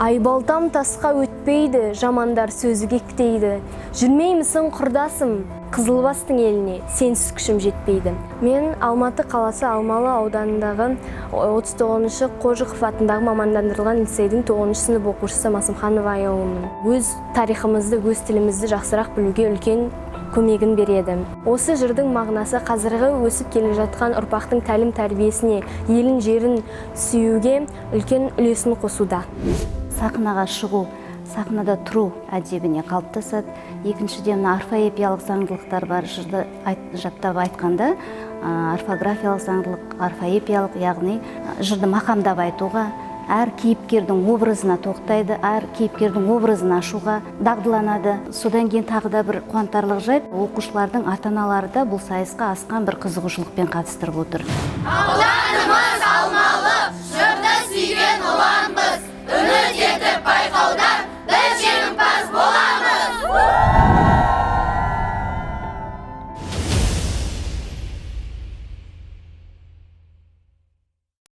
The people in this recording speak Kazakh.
Айбалтам тасқа өтпейді, жамандар сөзі кектейді. Жүрмеймісің, құрдасым, Қызылбастың еліне, сенсіз күшім жетпейді. Мен Алматы қаласы Алмалы ауданындағы 39-шы Қожықов атындағы мамандандырылған лицейдің 9 сынып оқушысы Масымханова Аяулымын. Өз тарихымызды, өз тілімізді жақсырақ білуге үлкен көмегін береді. Осы жырдың мағынасы қазіргі өсіп келе жатқан ұрпақтың тәлім тәрбиесіне, елін, жерін сүюге үлкен үлесін қосуда. Сахнаға шығу, сахнада тұру әдебіне қалыптасады. Екіншіден, мына орфоэпиялық заңдылықтар бар. Жырды жаттап айтқанда, орфографиялық заңдылық, орфоэпиялық, яғни жырды мақамдап айтуға, әр кейіпкердің образына тоқтайды, әр кейіпкердің образын ашуға дағдыланады. Содан кейін тағы да бір қуантарлық жайт, оқушылардың ата-аналары да бұл сайысқа асқан бір қызығушылықпен қатыстырып отыр. Ауданымыз